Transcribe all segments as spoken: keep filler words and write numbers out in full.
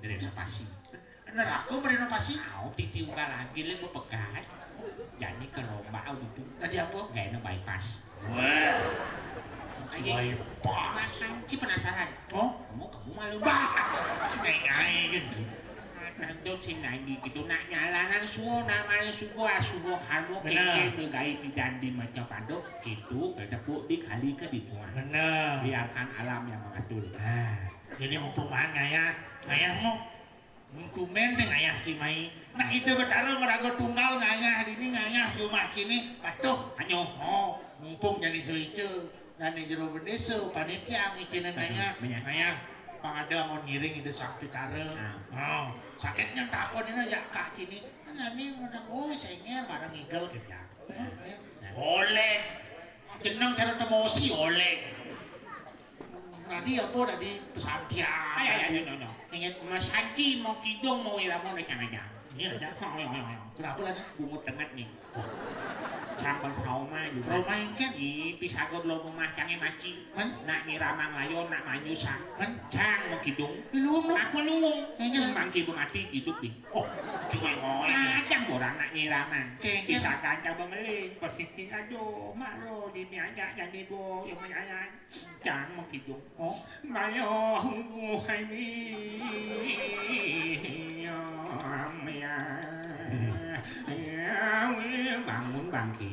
Renovasi. Neraka merenovasi? Au, titi ugal lagi lé bepegat. Jani ke lomba au ditu. Dadi apa? Gaéna bypass. Wah. Ayo. Bypass. Makan, ci penasaran. Oh? Kamu, kamu malu. Bah, si ngai-ngai kan. Tentu si nagi gitu, nak nyalanan suwo, namanya suwo, asuwo kamu. Bener. Kéné begai pidan di maca pado, gitu, ketepuk di kali ke di tuan. Bener. Biarkan alam yang mengatur. Nah, jadi mumpung maan ngayah, ngayah mau. Tumben téh ngayah Cimai. Nah, Ida Betara maraga tunggal ngayah dini, ngayah jumah kini, patuh. Anyo. Oh, mumpung jani suica. Dan di jero bendésa, panitia ngicénin ngayah. Ngayah. Pang ada mau ngiring Ida Sang Betara. Nah. Oh, sakitnya takon ini jak kak kini. Kan ani ngomong, oh, sengér bareng ngigel gitu. Nah. Boleh. Jeneng cara temosi oleh. Tadi apa tadi pesantian? Ayo, ayo, ayo, ayo. Ingat Mas Haji mau kidung mau irama udah cang aja. Ini aja. Ayo, ayo, ayo. Kenapa lagi? Bungut tenget nih. Sampai trauma juga. Trauma engken? Ih, pisagod lo rumah cangé maci. Men? Nak nyiramang layon, nak manyusa. Men? Cang mau kidung. Ilung lo. Aku nunggu. Engken. Bangki mati hidup nih. Oh, cuma ngoy. Ada orang nak nyiramang. Engken. Bisa ganja bemeli. Posisi aduh, mak lo di aja jadi bo yang menyayan. Cang mau kidung. Oh. Mayo, hai ni. Ya, ya. Ya, bangun bangki.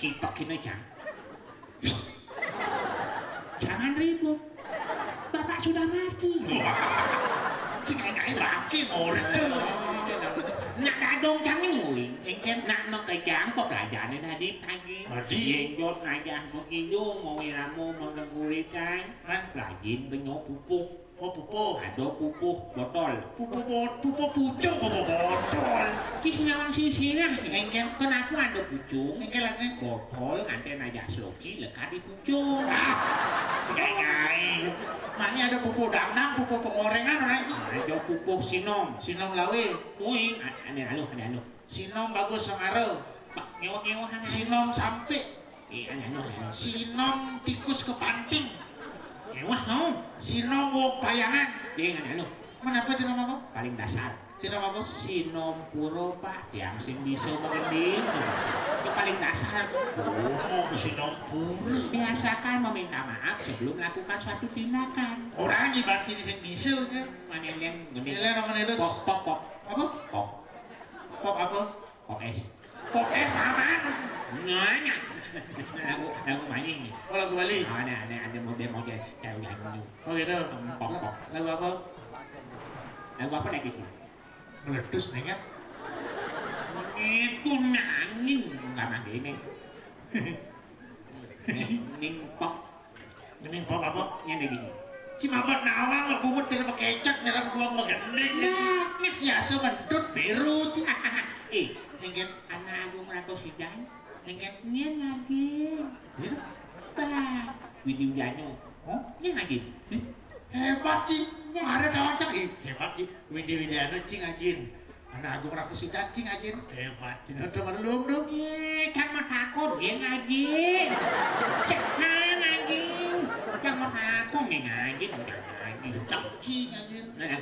Kita kini cang. Jangan ribut. Bapak sudah mati. Wah, si ngai-ngai bangki order. Nak dadong cangé, woi. Engken. Nak makejang pelajaran tadi pagi. Tadi. Yenjot ngajah begitu, mau iramu menggurikan. Kan? Rajin benyo pupuh. Oh, pupuh. Ada pupuh botol. Pupuh bot-, pupuh pucung, pupuh botol. Cis nyawang sisirah. Engken. Kenapa ada pucung? Engken lah, nih. Botol nganten aja sloki lekat di pucung. Ah, ngai-ngai. Mana ada pupuh dangdang, pupuh pengorengan orang itu. Ada pupuh sinom. Sinom lawe. Uing, a-, ane aluh, ane aluh. Sinom bagus sengara. Pak, ngewah-ngewah, ane. Sinom sampik. Iya, anu, anu, anu. Sinom tikus kepanting. Ewah, no. Sinom wok payangan. Iya, anu, anu. Mana apa sinom apa? Paling dasar. Sinom apa? Sinom pura, Pak. Tiang sing bisa mengending. Itu paling dasar. Oh, mau ke sinom pura. Biasakan meminta maaf sebelum melakukan suatu tindakan. Orang ibarat ini sing bisa aja. Mana yang ngending? Nilai nomor halus. Pok, pok, pok. Apa? Pok. Pok apa? Pok es. Pok es aman. Nanya. Lagu, lagu Bali nih. Oh, lagu Bali. Oh, ada, ada, ada model-model cewek nyanyi. Oh, gitu. Pok, pok. Lagu apa? Lagu apa lagi sih? Meletus, nih, kan? Itu nangis, nggak manggil ini. Ning pok. Ning pok apa? Yang ada gini. Ci mabat nawang, lah bubut cara pakecak, nerang gua magending. Nah, nah, biasa mentut biru. Eh, engken. Anak Agung Ratu Sidan. Engken. Nian ngaji. Iya. Bah, Widi Widiano. Oh? Nian ngaji. Ih, hebat, Ci. Ya. Ada tawang cak. Ih, hebat, Ci. Widi Widiano, Ci, ngajin. Anak Agung Ratu Sidan, Ci, ngajin. Hebat, Ci. Nonton malu belum, dong? Eh, kan mau takut dia ngaji. Cek, nah, ngaji. Kan mau takut dia ngaji, udah ngaji. Cak, Ci, ngajin. Nah, nah,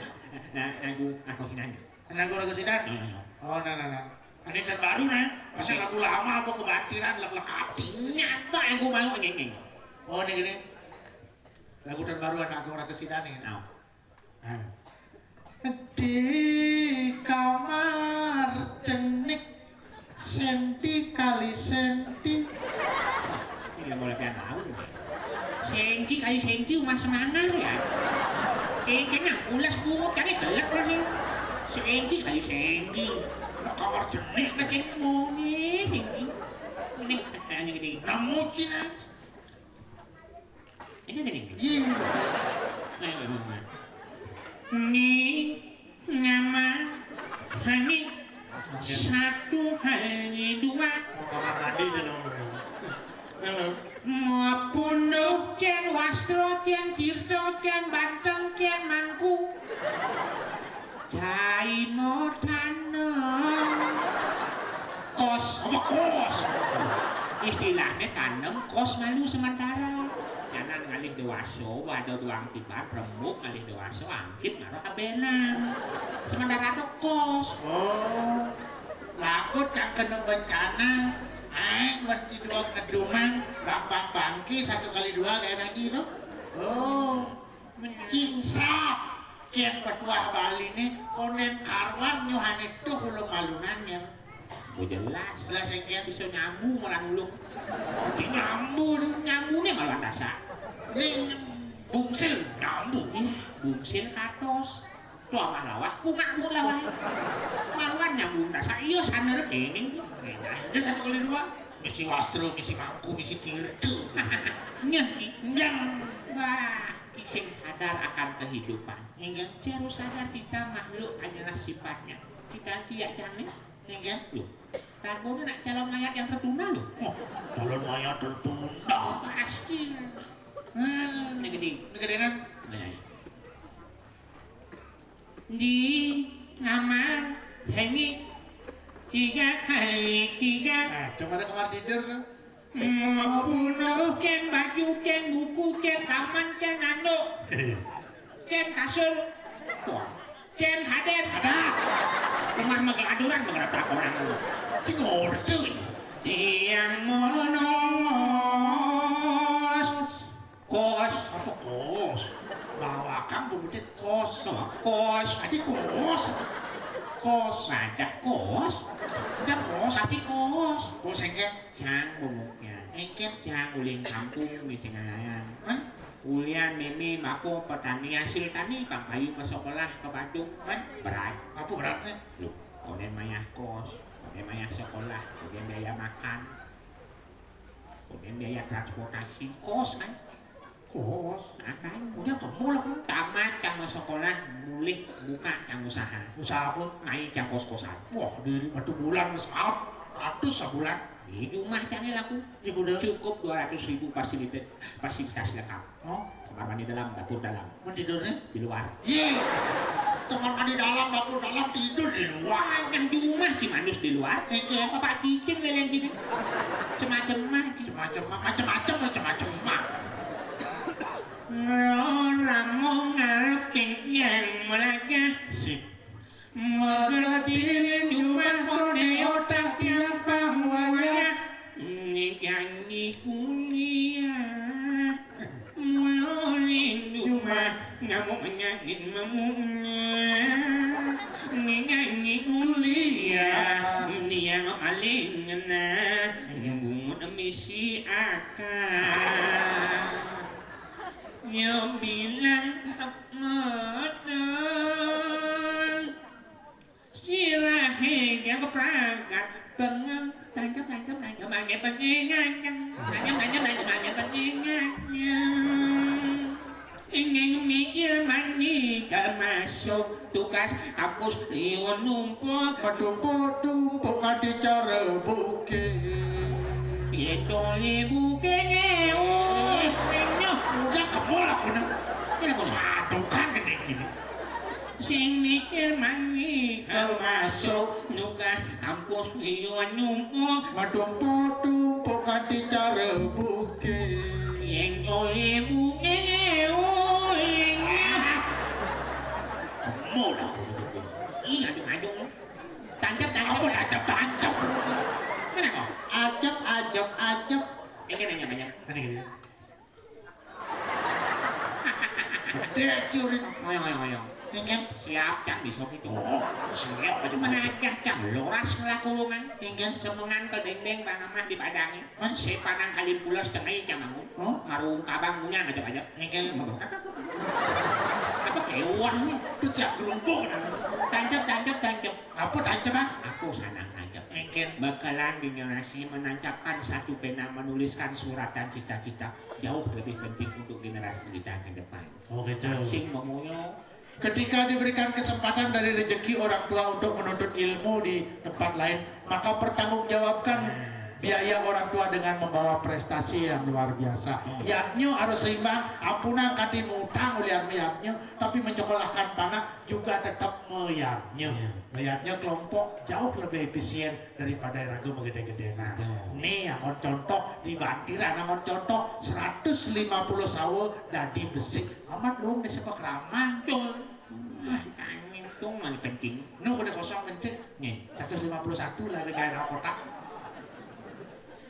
nah, Agung Ratu Sidan. Anak Agung Ratu Sidan? Iya, iya. Oh, nah, nah, nah. Ini cat baru, nah. Pasal lagu lama apa kebatiran, lagu hati. Ini apa yang gua mau nyanyi? Oh, ini gini. Lagu terbaru Anak Agung Ratu Sidan nih. Nah. Nah. Di kamar cenik senti kali senti. Ini mulai pian tahu. Senti kali senti, rumah semangar ya. Eh, kena ulas bungut, cari gelap lah sih. Senti kali senti. Nak kamar cenik, nak cenik monyet, senti. Ini, ini, ini. Namucin, ah. Ini, ini, ini. Iya. Nah, ini, ini. Ini nama, ini satu kali dua. Oh, kamar mandi itu dong. Halo. Mau punduk cén, wastro cén, tirto cén, banteng cén, mangku. Caino tanem kos. Apa kos? Istilahnya tanem kos malu sementara. Jangan Ngalih déwasa, wada duang tiban, rembug ngalih déwasa, angkit mara abénan. Sementara ada kos. Oh. Laku cang kena bencana, aéng mesti dua keduman, gampang bangki satu kali dua kayak lagi tu. Oh. Cingsap. Kian petuah Bali ni, konden karuan nyuhane tuh ulung malunan ya. Oh, jelas. Jelas engken. Bisa nyambu malah ulung. Di nyambu ni. Nyambu ni malah rasa. Ni bungsil nyambu. Ih, bungsil katos. Tuh amah lawah, kumak bu lawah. Maluan nyambu rasa. Iya, saner kenging. Dia satu kali dua. Misi wastro, misi mangku, misi tirtu. Nyeh, Ki. Nyeh. Wah, Ki sing sadar akan kehidupan. Inggih. Sing harus sadar kita makhluk hanyalah sifatnya. Kita ciak jane. Inggih. Loh, Ragono nak calon mayat yang tertunda loh. Oh, calon mayat tertunda. Pasti. Hmm. Ini gede. Ini gede kan? Nah, ini. Di kamar ini tiga kali tiga. Nah, coba ada kamar tidur. Mapuno, cen baju, cen buku, cen kaman, cen anduk, cen kasur, wah, cen kader. Ada. Rumah makan aduran, makan apa orang. Sing order. Tiang mono ngos. Kos. Apa kos? Bawakang bebudit kos. Apa kos? Adi kos. Kos. Ada kos. Ada kos. Pasti kos. Kos engken. Cang bunguknya. Engken. Cang uling kampung di Cengalayan. Hah? Ulian mimi mapo petani hasil tani, Kang Bayu ke sekolah ke Badung. Hah? Berat. Apa beratnya? Loh, konden mayah kos, konden mayah sekolah, konden biaya makan, konden biaya transportasi, kos kan? Kos. Nah, kan? Udah ke mall aku. Tamat cang sekolah, mulih buka cang usaha. Usaha apa? Naik cang kos-kosan. Wah, di batu bulan mas, ratus sebulan. Di rumah cang laku. Ya udah. Cukup dua ratus ribu fasilitas, fasilitas lengkap. Oh. Kamar mandi dalam, dapur dalam. Mun tidurnya? Di luar. Ye. Kamar mandi dalam, dapur dalam, tidur di luar. Yang di rumah gimana di luar? Iki apa? Cicing leleng gini. Cemacem mah. Cemacem mah, macem-macem, macem-macem mah. Ngelarang mau ngarepin yang melajah. Sip. Mengerti cuma kone otak tiap wayah. Ini janji kuliah. Mula rindu mah, namun penyakit mamunya. Ini janji kuliah. Dia paling ngena. Nyambung misi akal. Dia bilang tak ngotot. Sirahe yang keprangkat, bengang, tancap, tancap, tancap, angin, pengingan, tancap, tancap, tancap, angin, pengingan. Ingin mikir mandi, termasuk tugas kampus liun numpuk. Ketumpuk-tumpuk kadi cara bukit. Itu li bukit, oh, udah kemul aku nih. Ini aku nih. Aduh, kan gede gini. Sing mikir mani termasuk nugas kampus liwan nyumo. Matumpuk-tumpuk kanthi cara bukit. Yen oleh bukit, oh, yen. Kemul aku. Ih, aduh, aduh. Tancap, tancap. Apa tancap, tancap? Mana kok? Ajep, ajep, ajep. Ini nanya banyak. Ini gini. Gede ciurin. Oyong, oyong, oyong. Inggih. Siap, cang, bisa gitu. Oh, siap aja. Menajah, cang, loras ngelakulungan. Inggih. Semengan ke beng-beng, bang amah di padangnya. Hah? Sepanang kali pulas tengah, cang, bangun. Oh? Marung kabang punya aja, aja. Inggih. Apa kewah nih? Itu siap gerubuk, nah. Tancap, tancap, tancap. Apa tancap, Bang? Aku sanang tancap. Inggih. Bakalan generasi menancapkan satu pena, menuliskan surat dan cita-cita. Jauh lebih penting untuk generasi kita ke depan. Oh, gitu. Sing memuyo. Ketika diberikan kesempatan dari rezeki orang tua untuk menuntut ilmu di tempat lain, maka pertanggungjawabkan biaya orang tua dengan membawa prestasi yang luar biasa. Yadnya harus seimbang, ampunang kadi ngutang ulian yadnya, tapi menyekolahkan panak juga tetap Bayarnya, bayarnya kelompok jauh lebih efisien daripada raga gedé-gedénan. Nih, angon contoh di Bantiran, angon contoh seratus lima puluh sawa dadi besik. Amat lu nih sepak ramang. Tuh, kami tuh mana penting. Nu udah kosong mencik. Nih, seratus lima puluh satu lah di daerah kota.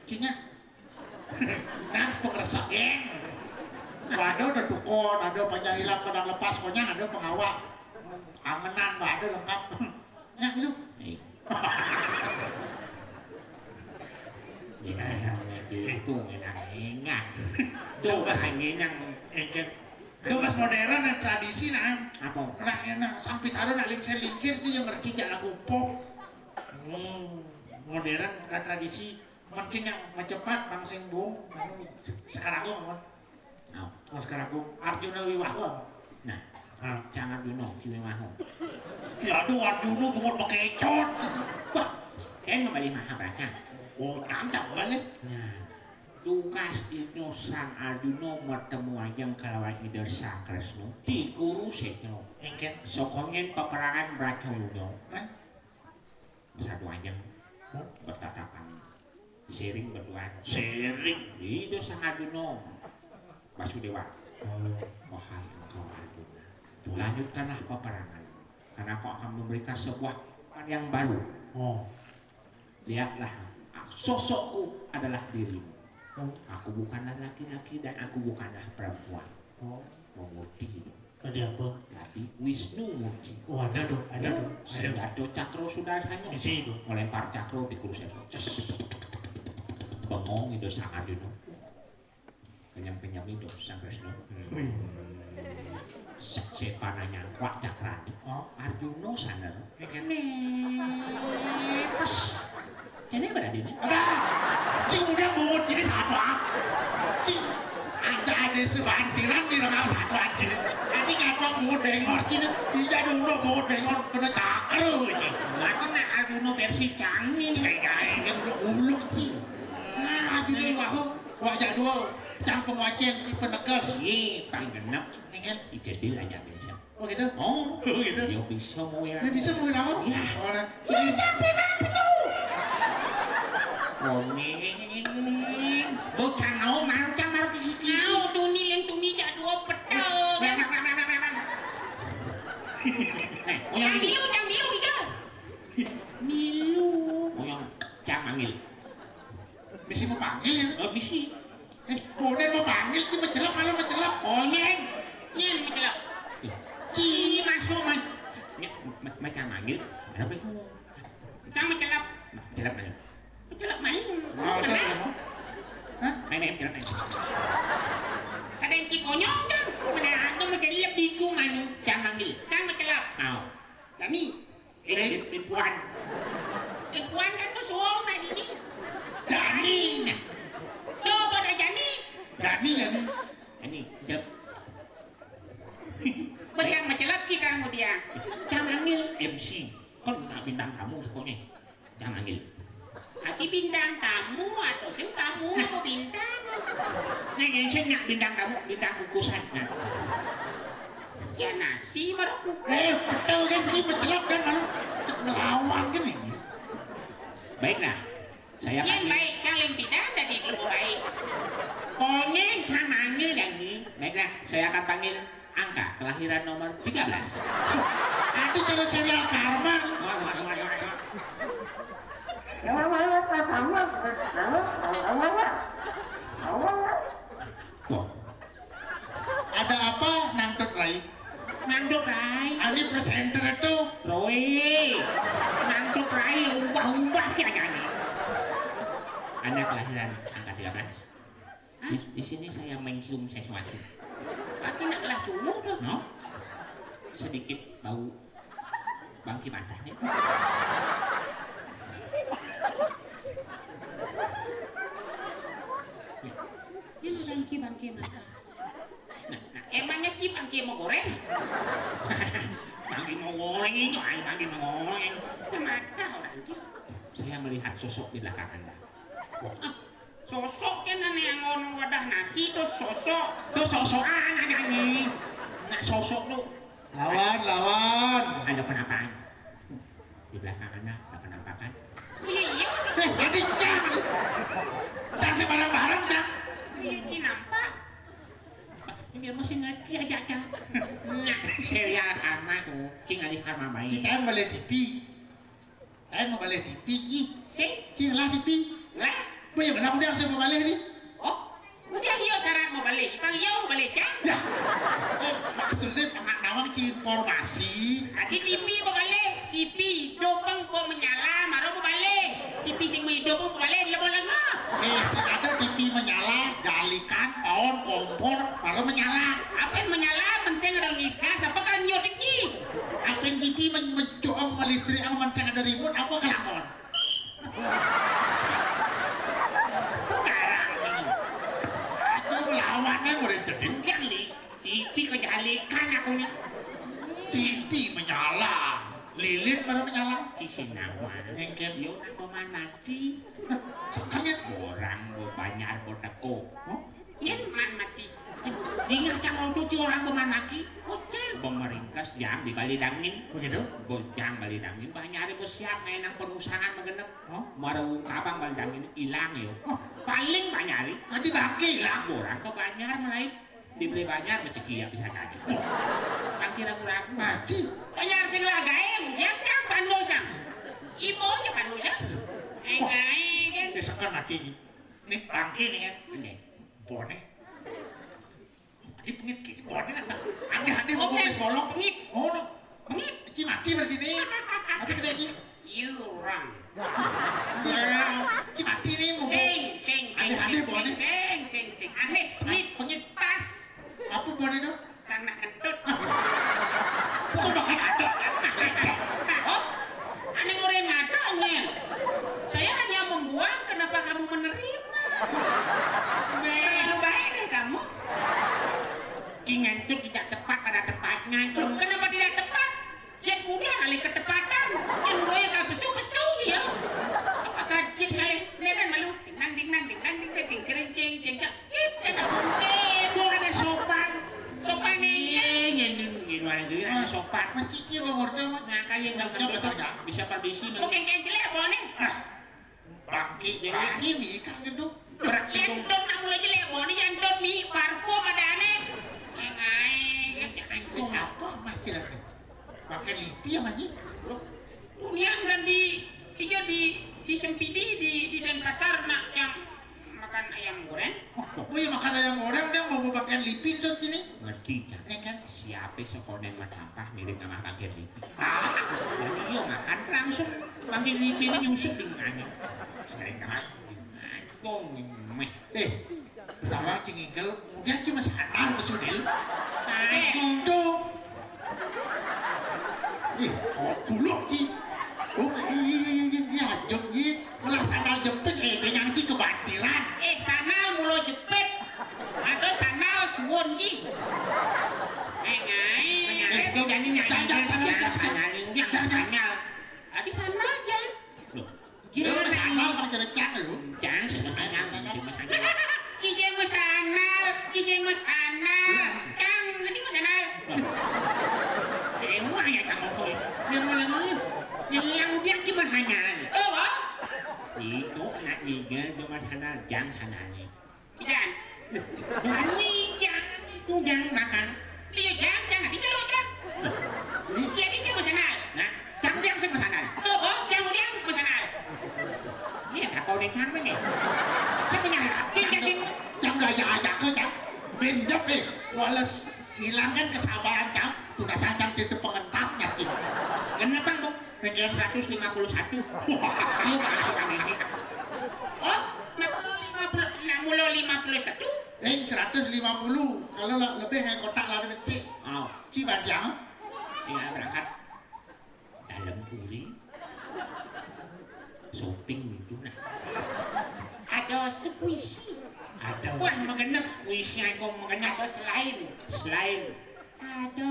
Cina. Nah, pengeresek, geng. Waduh, ada dukun, ada panjang hilang, padang lepas, pokoknya ada pengawal. Angenan, waduh, lengkap. Nah, lu. Nih. Ini itu, ini enak. Tuh, Mas. Ini yang Engken. Itu mas modern yang tradisi, nah. Apa? Nah, yang nah, sampit aro nak lingsir-lingsir itu yang ngerti jak lagu pop. Hmm, modern, nah, tradisi. Mencing yang macepat, bang sing bung, anu, se-, Sekaragung, mon. Nah. Oh, Sekaragung. Arjuna Wiwaha. Nah. Ah. Cang Arjuna Wiwaha. Ya, aduh, Arjuna bungut bekecot. Wah, kan kembali Mahabharata. Oh, cang, cang kembali. Nah, tugas itu Sang Arjuna bertemu ajeng kalawan Ida Sang Kresna di Kurusetra. Engken. Sokongen peperangan Bratayuda. Kan? Satu aja. Hah? Bertatapan. Sering berduaan. Sering. Itu Sang Arjuna. Basudewa. Oh. Wahai engkau Arjuna, lanjutkanlah peperangan. Karena aku akan memberikan sebuah harapan yang baru. Oh. Lihatlah, sosokku adalah dirimu. Oh. Aku bukanlah laki-laki dan aku bukanlah perempuan. Oh. Mengerti itu. Tadi apa? Tadi Wisnu Murti. Oh, ada tuh, ada tuh. Ada. Senjata cakra sudah hanya. Isi itu. Melempar cakra di kursi. Ces. Bengong itu Sang Arjuna. Kenyam-kenyam itu Sang Kresna. Hmm. Wih. Sek sepananya kuat cakrane. Oh. Arjuna sana. Iya, kan? Nih. Pas. Kene berarti ini. Ada. Cing udah bungut gini satu ah. Cing. Ada, ada sebantiran di rumah satu aja. Nanti ngaco bungut bengor gini. Iya, ada udah bungut bengor kena cakar aja. Aku nak Arjuna versi canggih. Kayak kan udah uluk sih. Nah, Arjuna wah, wah jadwal. Cang pengwacen di penegas. Iya, pang genep. Ingat. Ijadil aja bisa. Oh gitu? Oh, gitu. Ya bisa mau ya. Ya bisa mau apa? Ya. Orang. Ya capek nafsu. Komeng. Bocah mau maru cang maru di sini. Mau tuni leng tuni jak dua petel. Nah, oh, yang Cang ini. Milu, Cang Milu, gitu. Milu. Oh, yang Cang manggil. Bisi mau panggil? Oh, bisi. Eh, konen mau panggil, ki mencelak, malah mencelak. Oh, nyen. Nyen mencelak. Ih. Ki masuk, man. Nyen, ma-, ma-, Cang manggil. Ada apa? Cang mencelak. Nah, mencelak, main. Mencelak, main. Oh, kenapa? Ada apa? Hah? Main, main, mencelak, main. Kadang ki konyol, Cang. Mana ada mencelak di gunung, anu. Cang manggil. Cang mencelak. Mau. Kami. Eh, eh, Puan. Eh, Puan kan tuh suong tadi nih. Dani. Tuh, pada Jani. Dani, Jani. Jani, jawab. Bang, yang mencelak ki kamu dia. Cang manggil M C. Kan nak bintang tamu pokoknya. Cang manggil. Ati bintang tamu atau sing tamu apa bintang? Nih, yang sing nak bintang tamu, bintang kukusan. Nah. Ya nasi baru kukus. Eh, betul kan, ki mencelak kan, malu ngelawan kan ini. Baiklah, saya panggil. Yang baik, kalian tidak ada di dulu baik. Pokoknya yang saya manggil yang ini. Baiklah, saya akan panggil angka kelahiran nomor tiga belas. Nanti kalau serial karma. Wah, wah, wah, wah, wah. Tuh. Ada apa, Nangtut Rai? Nangtut Rai. Ani presenter itu. Roy. Nangtut Rai, ubah-ubah ki aja nih. Anak kelahiran angka tiga belas. Di, di sini saya mencium sesuatu. Pasti nak lah cunguh tuh. No? Sedikit bau bangki mata nih. Ini bangki, bangki mata. Nah, nah, emangnya Cip angki mau goreng? Bangki mau goreng itu, ayo bangki mau goreng. Itu mata orang Cip. Saya melihat sosok di belakang Anda. Wah, sosok kan aneh yang ngono wadah nasi tuh sosok. Tuh sosokan ada nih. Nah, sosok tuh. Lawan, lawan. Ada penapaan. Di belakang anak, nggak penampakan. Iya, iya. Eh, jadi jangan. Jangan sembarang-barang, dah. Iya, Ci, nampak. Ini mesti ngerti aja, Cang. Nah, serial sama tuh. Cing alih karma baik. Kita yang boleh T V. Saya mau boleh T V, Ci. Sing? Ci, lah T V. Lah? Bu, ya benar, udah saya mau boleh nih. Oh? Udah, iya, syarat mau balik. Ipang iya mau balik, Cang? Ya. Oh, maksudnya anak nawang ci informasi. Adi T V mau balik. T V, dopeng kok menyala, maro mau balik. T V sing mau dopeng mau balik, lebo lenga. Eh, sing ada T V menyala, jalikan, paon, kompor, baru menyala. Apa yang menyala? Menseng ada ngisgas, apa kan nyotik, Ci? Apa yang T V men mencoba melistrik, apa menseng ada remote, apa kelakon? Garang ini. Aku lawannya udah jadi yang di T V kejalikan aku nih. T V menyala, lilin baru menyala. Ci sing nawang. Engken. Yo, nang pemanati. Sekenyit. Orang mau banyak mau teko. Hah? Yen man mati. Dingah cang odo ci orang pemanaki. Ocel. Pemeringkes jang di Bali Dangin. Begitu? Bojang Bali Dangin. Banyak hari bersiap main nang perusahaan megenep. Oh? Marung kabang Bali Dangin ilang yo. Oh. Paling banyak hari. Nanti bangke ilang. Orang ke Banjar mulai. Dibeli Banjar rezeki ya bisa jadi. Kan kira ragu-ragu. Mati. Banyak sing lah gawe, yang cang pandosan. Ibu aja pandosan. Eh, wah, gawe kan. Desakan mati. Nih bangke nih kan. Ini. Bone. Adi pengit gitu, bone kan. Aneh-aneh mau oke, bolong. Pengit. Oh, no. Pengit. Ci mati berarti nih. Adi kena ci. You wrong. Ci mati nih mau. Sing, sing, sing. Aneh-aneh sing, bone. Sing, sing, sing. Aneh, pengit. Pengit. Pas. Apa bone tuh? Karena kentut. Kok bakal ada? Oh, aneh orang ada, Nyen. Saya hanya membuang, kenapa kamu menerima? Terlalu baik deh kamu. Ki ngantuk tidak tepat pada tempatnya. Loh, kenapa tidak tepat? Jet muda kali ketepatan. Yang gue yang besu-besu ya. Apa kaji kali? Neren malu. Ding nang ding nang ding nang ding nang ding kering cing cing cak. Ih, tidak mungkin. Gue kan sopan. Sopan nih. Iya, yang dulu di luar negeri kan sopan. Menciki mau ngorcong. Nah, kayak nggak ngerti saja. Bisa permisi. Oke, kayak jelek apa nih? Ah, bangki, bangki nih kan gitu. Berat itu. Yang dot namu lagi lek boni yang dot mi parfum ada aneh. Yang ae. Itu apa makiran? Pakai lipi apa sih? Loh, dunia kan di tiga di di Sempidi di di Denpasar nak yang makan ayam goreng. Oh, oh ya makan ayam goreng dia mau pakai lipi tuh sini. Ngerti kan? Ya kan? Siapa sekonen matampah mirip nama pakai lipi? Ah, jadi yo makan langsung pakai lipi ini nyusut di mana? Saya kan. Kong meh. Eh, sama cingigel, kemudian cuma sandal ke sudil. Aduh. Ih, kok buluk ki? Oh, iya, iya, iya, iya, iya, jong, iya. Malah sandal jepit, eh, dengan ki kebatiran. Eh, sandal mulo jepit. Atau sandal suwon ki. Eh, ngai. Eh, jangan, jangan, jangan, jangan, jangan, jangan, jangan. Adi sandal aja. Loh, Lu jangan. Sandal pakai cerecan lu. Jangan, jangan, jangan, jangan. Kisah mas anal, kisah mas anal. Iya. Cang, nanti mas anal. Semua hanya kamu kau. Yang mau yang mau. Yang yang dia cuma hanya. Oh, oh. Itu anak niga cuma sana, jang sana nih. Ikan. Kami jang itu jang makan. Iya, jang, jang, bisa lo jang. Jadi saya mau sana. Nah, jang dia saya mau sana. Tuh, oh, jang dia mau sana. Iya, tak kau deh kan nih. Saya punya hati jadi. Jang gak ajak aja ke jang. Bendep eh, wales hilangkan kesabaran jang. Tuh dasar jang itu pengentas nanti. Kenapa, Bu? Pengen seratus lima puluh satu. Ayo, Pak, Pak, ini. Oh, lima puluh, lima puluh satu. Eh, seratus lima puluh. Kalau lebih kayak kotak lari kecil. Oh, ci banjang. Tinggal berangkat. Dalam puri. Shopping itu nah. Ada sepuisi. Ada. Wah, mengenep puisi aku mengenep. Ada selain. Selain. Ada.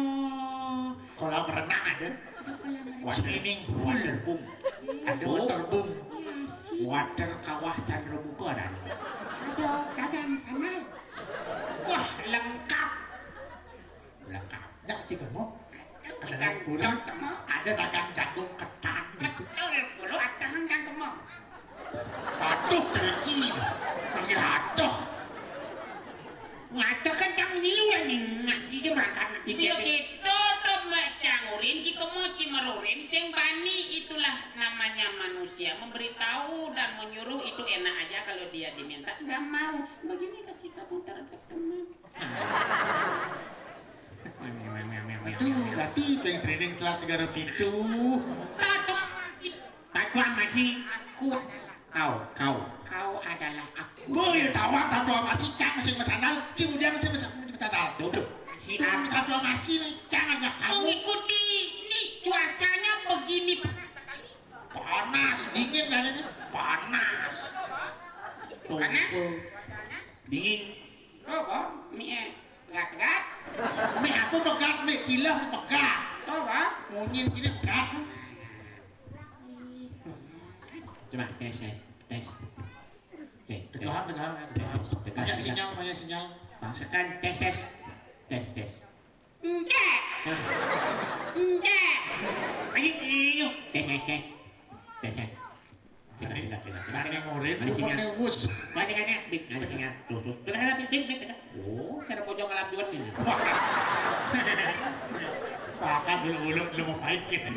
Kolam renang ada. Ada kolam renang. Swimming pool. Waterboom. Ada waterboom. Iya sih. Water kawah Chandra Muka ada. Ada dagang sana. Wah, lengkap. Lengkap. Nyak cik mau. Ada dagang jagung ketan. Loren sing bani, itulah namanya manusia. Memberitahu dan menyuruh itu enak aja, kalau dia diminta nggak mau. Begini kasih kamu terhadap teman. Aduh, berarti pengen training selat segala pitu. Tato masih. Tato masih. Aku. Kau, kau, kau adalah aku. Boy, tawa tato masih cang masih mesandal, ci udah masih mesandal. Tuh, tuh. Masih tato masih nih, jangan lah kamu. Mengikuti ini cuacanya begini panas sekali. Panas, dingin dan ini panas. Tuh, panas? Tuh. Dingin. Apa? Mie pegat-pegat. Mie apa pegat, mie gila pegat. Apa? Munyin gini pegat. Coba tes, tes, tes. Tes, tes. Tegahan, tegahan, tegahan. Tes, tes, tegahan, tegahan. Banyak sinyal, banyak sinyal. Bangsekan, tes, tes. Tes, tes. Enggak. Nah. Enggak. Ayo, ayo. Tes, tes, tes. Tes, tes. Coba, coba, coba, coba. Ada yang ngorin, ada sinyal. Ada sinyal. Dik, ada sinyal. Tuh, tuh. Coba, coba, dik, dik, dik. Oh, cara pojok ngalap juga nih. Bahkan dulu-dulu belum mau fight gitu.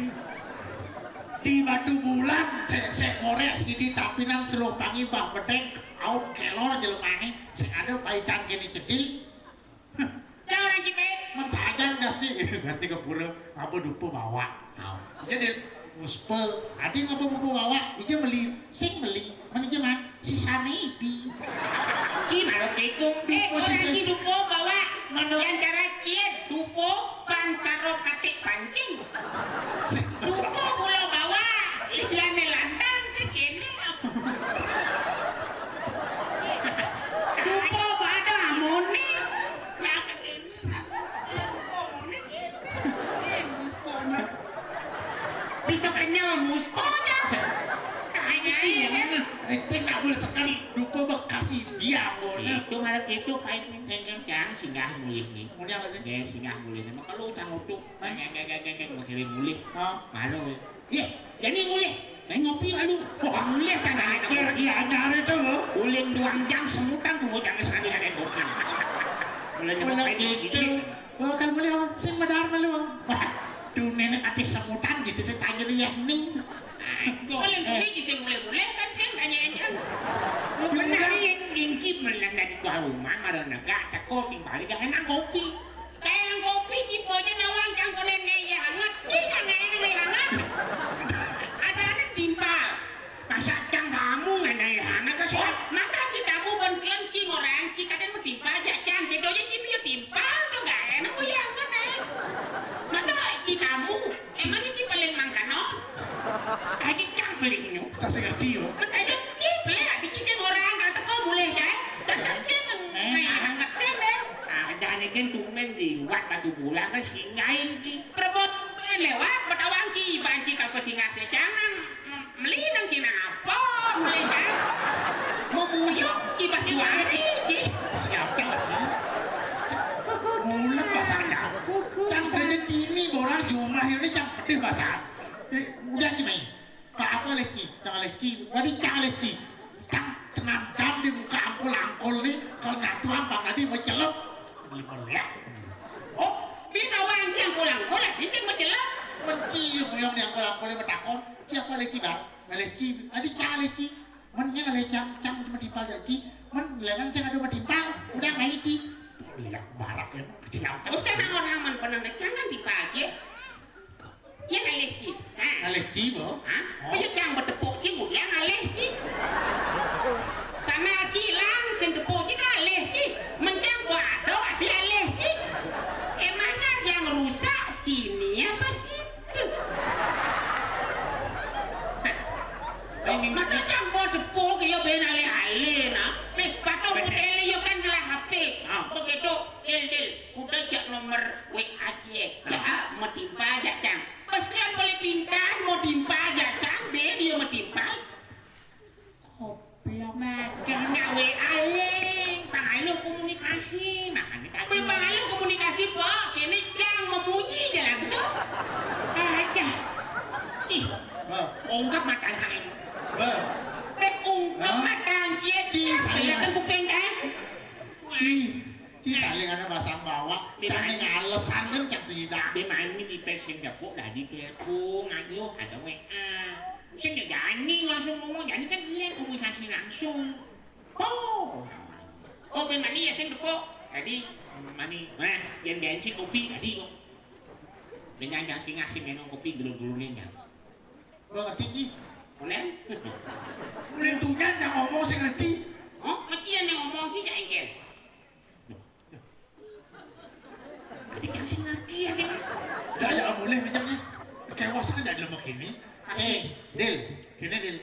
Di Batu Bulan, sik, sik ngorek siti tapinan seluruh pangi bah bedeng, aut kelor jelemane, sing ada paitan kene cedil. Lah orang Cipet. Men sajang dasti, dasti ke pura, apa dupa bawa. Tau. Jadi, muspa, adi ngapa dupa bawa, ija meli, sing meli, men ija man, sisane ipi. Ki malu pitung. Eh, dupa orang sisa. Ki dupa bawa. Mana? Yang cara kian, dupa pancara katik pancing. Sing dupa pula bawa. Iya ne lantang sih kene. Dupa pada mone. Lah kene. Bisa kenyal muspa aja. Hanya ini kan. Itu ndak boleh sekali dupa bekasi dia boleh. Itu malah itu pahit yang cang singgah mulih nih. Mulih apa nih? Ya singgah mulih nih. Maka lu utang utuk. Geng geng geng geng geng makin mulih. Hah? Malu. Iya, jadi mulih. Main ngopi lalu. Wah, mulih kan ajar dia ajar itu loh. Uling duang jang semutan tunggu jangan sekali ada yang bukan. Mulai gitu. Wah, kalau mulai sing medar malu. Wah, tuh nenek ati semutan gitu saya tanya dia ning. Mulai mulai sing mulai mulai kan sing tanya aja. Benar yang ingki melang dari tua rumah marah negak teko timbali gak enak kopi. Kae nang kopi cipo aja nawang cang kone neye hangat, cing neye neye hangat. Ada anak timpal. Masa cang kamu ngenai hangat ke sih? Oh, masa ci tamu ben kelen cing orang ci kaden mau timpal aja cang. Cedo aja ci dia timpal tuh gak enak mau ya hangat eh. Masa ci tamu emangnya ci paling mangkano? Adik cang beli ini. Saya ngerti yo. Masa aja ci beli adik ci sing orang kata kau mulai jai. Cang sing ngai hangat sing deh. Ada nih kan tumben liwat batu bulan kan singain ki. Perbuat tumben lewat betawang ki banci kau ke singa secangan. Meli nang Cina apa? Meli kan? Mau buyung ki bas juari ki. Siapa sih? Bulan bahasanya. Cang kerja tini borang jumlah ini cang pedih bahasa. Eh, udah ki main. Ka apa leh ci? Cang leh ci. Wadi cang leh ci. Cang tenan cang di muka angkul-angkul ni. Kalau nyatu ampang tadi mau celup. Lima liak. Oh, bini tawang ci angkul-angkul leh, bisi mau celup. Menci yang di angkul-angkul ni betakon. Ci apa leh ci bang? Leh ci. Adi cang leh ci. Men nya leh cang, cang metimpal jak ci. Men lenang cang ada metimpal. Udah mai ci. Liak barak ya. Siap. Ucap nang orang men pernah cang kan timpal ci. Iya ngalih ci. Cang. Ngalih ci, Bo? Hah? Oh. Iya cang betepuk ci, bu. Iya ngalih ci. Sana ci lang, sing tepuk ci ngalih ci. Mencang buat doa dia alih ci. Emangnya yang rusak sini apa situ? Masa cang mau tepuk ke yo ben alih-alih nah. Nih, patung model yo kan jelas H P. Ah. Begitu, Dil, Dil, udah jak nomor W A C. Ya, ah, mau timpal jak cang. Pas kalian boleh pintar, mau timpal jak sambil dia mau timpal. Goblok. Makanya W A ling, pangalu komunikasi, makanya tadi. Wih, pangalu komunikasi, Pak. Kene cang memunyi aja langsung. Ada. Ih, ungkap mata saya. Beh. Eh, ungkap mata cie. Cie, saya. Silakan kuping kan. Cie. Ki saling ada basang bawak, jangan alesan kan cak sida. Di mana di pes yang dapur tadi ke aku ngayuh ada W A. Sing jani langsung ngomong, jani kan dia komunikasi langsung. Oh. Oh, ben mani ya sing depok. Tadi mani, nah, yang bensin kopi tadi kok. Dengan yang sing ngasih minum kopi dulu-dulunya. Lo ngerti ki? Ulen? Ulen tunyan yang ngomong sing ngerti. Oh, mesti yang ngomong ki ya engkel. Tapi kan sing ngerti ya, Dil. Dah ya, boleh macamnya. Kewas kan jadi lemak ini. Eh, Dil, gini, Dil.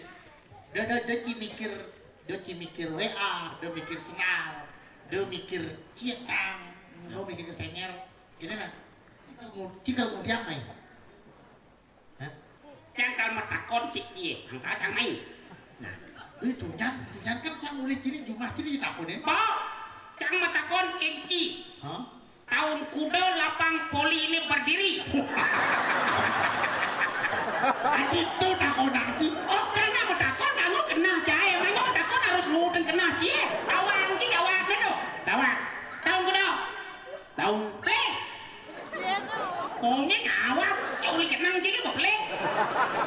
Dia, dia, dia ci mikir, dia ci mikir W A, dia mikir senar, dia mikir kietang, dia mikir senyar. Gini nah, cikal kemudian main. Hah? Cang kal matakon si cie, angka cang main. Nah, itu nyan, itu nyan kan cang mulai kiri jumlah kiri ditakonin. Bo, cang matakon kenci. Hah? Tahun kuda lapang poli ini berdiri. Aji tu takon aji. Oh, karena matakon kamu kena jahe. Mereka matakon harus ngudeng kena cie. Tawang ki jawab tu. Tawang. Tahun kuda. Tahun pe. Konyol awak, jauh kenang je ke boleh.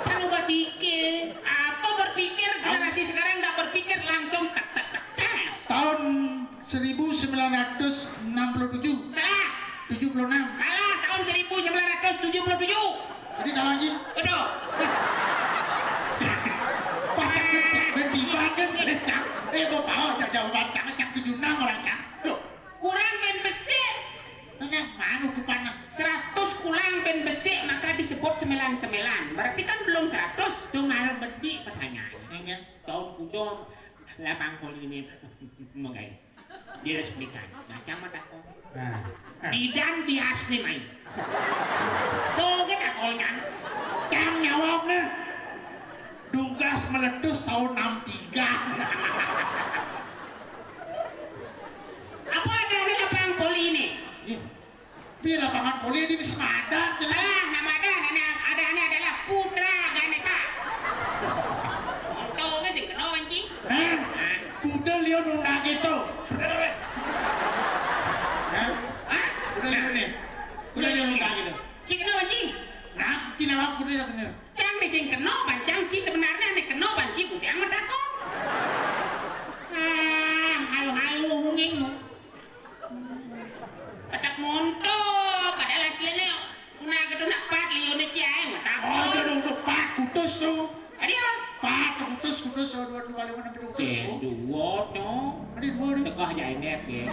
Kalau berpikir, apa berpikir? Generasi sekarang nggak berpikir, langsung tak tak tak tes. Tahun seribu sembilan ratus enam puluh tujuh. Salah. Tujuh puluh enam. Salah, tahun seribu sembilan ratus tujuh puluh tujuh. Jadi dah lagi. Betul. Banyak bertimbang kan, eh, cak. Eh, bapak, oh, cak jawaban, cak, cak tujuh enam orang, cak. Loh, kurang ben besik. Mana, mana hukumannya? Seratus kurang ben besik, maka disebut sembilan sembilan. Berarti kan belum seratus. Itu malah bedik pertanyaannya, ya. Tahun kuda lapang poli ini mengait. Diresmikan. Nah, cang matakon. Nah. Bidan di asli main. Tuh, kita kolkan. Cang nyawab nih. Dugas meletus tahun enam tiga. Apa ada di lapang poli ini? Ih, di lapangan poli di Wisma ada, jelas. Salah, nama ada, nama ada ini adalah Putra Ganesha. Untung ke sing kena banci. Nah, kuda lion undang gitu. Hah? Hah? Kuda lion nih. Kuda lion undang gitu. Sing kena banci. Nah, tina apa kuda lion kena? Cang di sing kena pancang ci sebenarnya ane kena banci kuda yang matakon. Ah, halu-halu nging. Petak monto, padahal hasilnya guna gitu nak pat liune ci ae matakon. Oh, udah, udah, pat kutus tuh. Ada ya? Pat kutus, kutus, oh, dua, dua, lima, enam, tujuh, kutus. Eh, tuh. Dua, no. Ada dua nih. Tengah aja enek ya.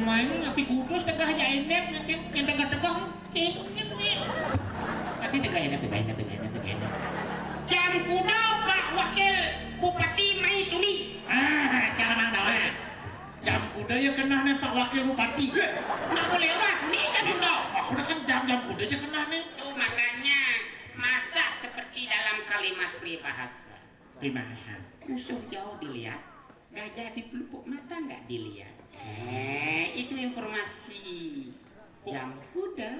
Main tapi kutus tengah aja enek, nanti yang tengah-tengah. Nanti tegak enak, tegak enak, tegak enak, tegak enak. Jam kuda Pak Wakil Bupati mai tuni. Ah, jangan nang dawa. Jam kuda ya kena nih Pak Wakil Bupati. Nggak boleh lewat, nih jam kuda. Aku udah kan jam-jam kuda aja kena nih. Tuh makanya masa seperti dalam kalimat peribahasa. Peribahasa. Musuh jauh dilihat, gajah di pelupuk mata nggak dilihat. Eh, itu informasi. Jam kuda.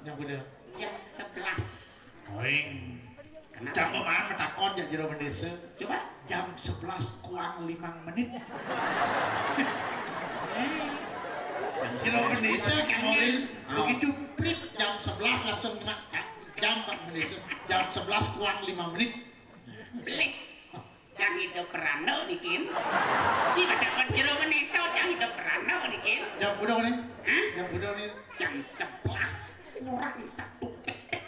Jam kuda. Jam sebelas. Oing. Kenapa? Jam berapa takon ya jero bendesa? Coba. Jam sebelas kurang lima menit. Jero bendesa kan Morin. Ah. Begitu prit jam sebelas langsung kena jam Pak bendesa. Jam sebelas kurang lima menit. Belik. Cang hidup perando nikin. Kita dapat jero meneso cang hidup perando nikin. Jam kuda nih. Hah? Jam kuda nih. Jam sebelas kurang satu detik.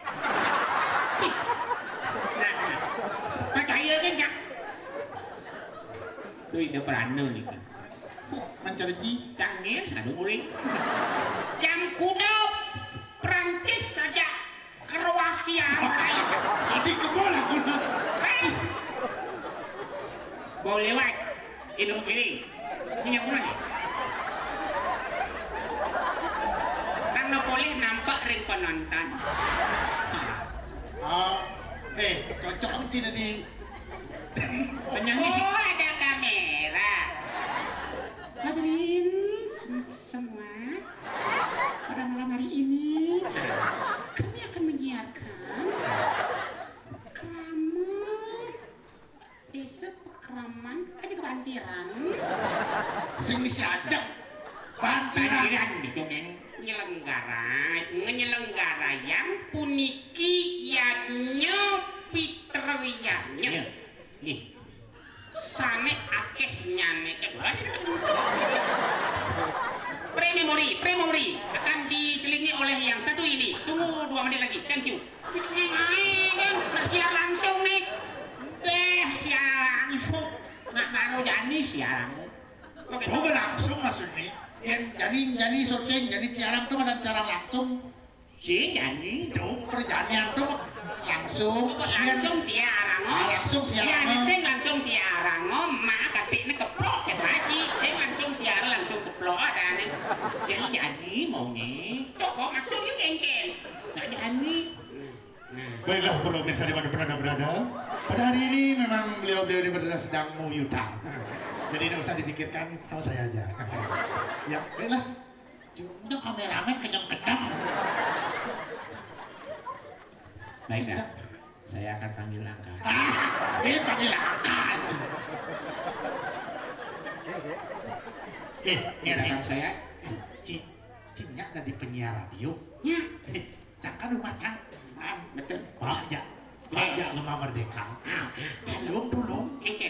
Ih. Nah, nah. Percaya kan, Cang? Tuh hidup perando nikin. Mancarji. Cang nih, sadu mulai. Jam kuda Prancis saja. Kroasia. Jadi kebol aku. Mau lewat. Ini kiri. Ini yang mana? Karena boleh nampak ring penonton. Ah, eh, cocok sih di penyanyi. Oh, ada kamera. Hadirin sem- semua, pada malam hari ini kami akan menyiarkan Krama Desa Pekraman aja kebantiran. Nyelenggarayang puniki yadnya pitriyadnya. Nggih. Nggih. Sané akéh nyané. Pre memory, pre memory akan diselingi oleh yang satu ini. Tunggu dua menit lagi. Thank you. Kita main kan, nak siar langsung nih. Deh, siar langsung. Nak baru jani siar. Oke. Coba langsung maksudnya. Yang jani, jani syuting, jani siaran tuh ada cara langsung. Sing jani. Tuh, perjanian tuh langsung. Langsung siaran, oh. Ah, langsung siaran, Iya, oh. Sing langsung siaran, oh. Mak ketik ini keplok ya, Pak Haji. Sing langsung siaran, langsung keplok ada nih. Jadi jani mau nih. Tuh, kok maksudnya kengken? Nggak jani. Nah. Baiklah, para pemirsa di mana pun Anda berada. Pada hari ini memang beliau-beliau ini berada sedang menguyutan. Jadi tidak usah dipikirkan, sama saya aja. Ya, baiklah. Udah kameramen kenyang-kenyang. Baiklah, saya akan panggil angka. Ah, eh, panggil angka. Eh, Rekan saya, Ci, Ci, nya ada di penyiar radio. Ya. Eh, Cang kan rumah Cang. Ah, betul. Pak, ya. Pak, ya, rumah Merdeka. Ah, oke. Belum, belum. Oke.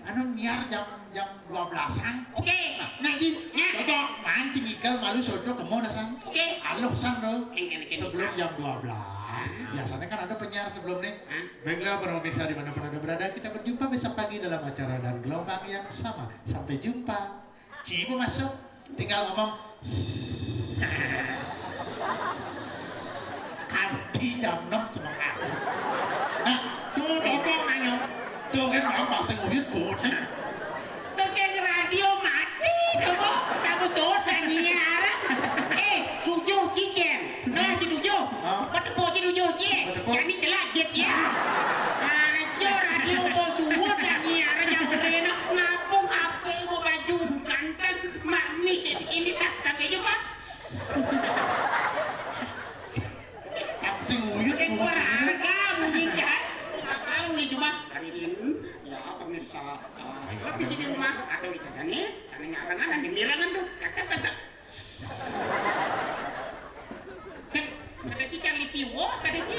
Anu, nyiar jam, jam dua belasan. Oke. Nah, Ci. Ya. Cocok. Mancing ikan malu soto kemo nasan. Oke. Aluh san, bro. Oke, oke, Sebelum bisa. jam dua belas. Ah. Biasanya kan ada penyiar sebelum nih. Ah. Baiklah, para pemirsa di mana pun Anda berada, kita berjumpa besok pagi dalam acara dan gelombang yang sama. Sampai jumpa. Ci mau masuk, tinggal ngomong. Kanti jam enam semangat. Nah, tuh, tuh, tuh, nanya. Tuh kan, Bang, bahasa nguyut, Bu. Tukang radio mati, kamu, kamu sudah nyiar. Eh, tujuh cicen. Nah, ci tujuh. Hah? Betepuk ci tujuh, ci. Betepuk. Jani celak jet, ya. Aja radio mau suwut, ya, nyiar, ya, udah enak. Ngapung, apa yang mau baju, ganteng, mami. Ini tak sampai jumpa. Sing nguyut, Sing nguyut. Beragam, mungkin, Cak. Kalau udah cuma hari ini, ya, pemirsa, eh, televisi di rumah, atau di sana nih, sana nyarangan, ada mirangan tuh. Kata, kata. Kan, kada ci cang lipi, woh, kada ci.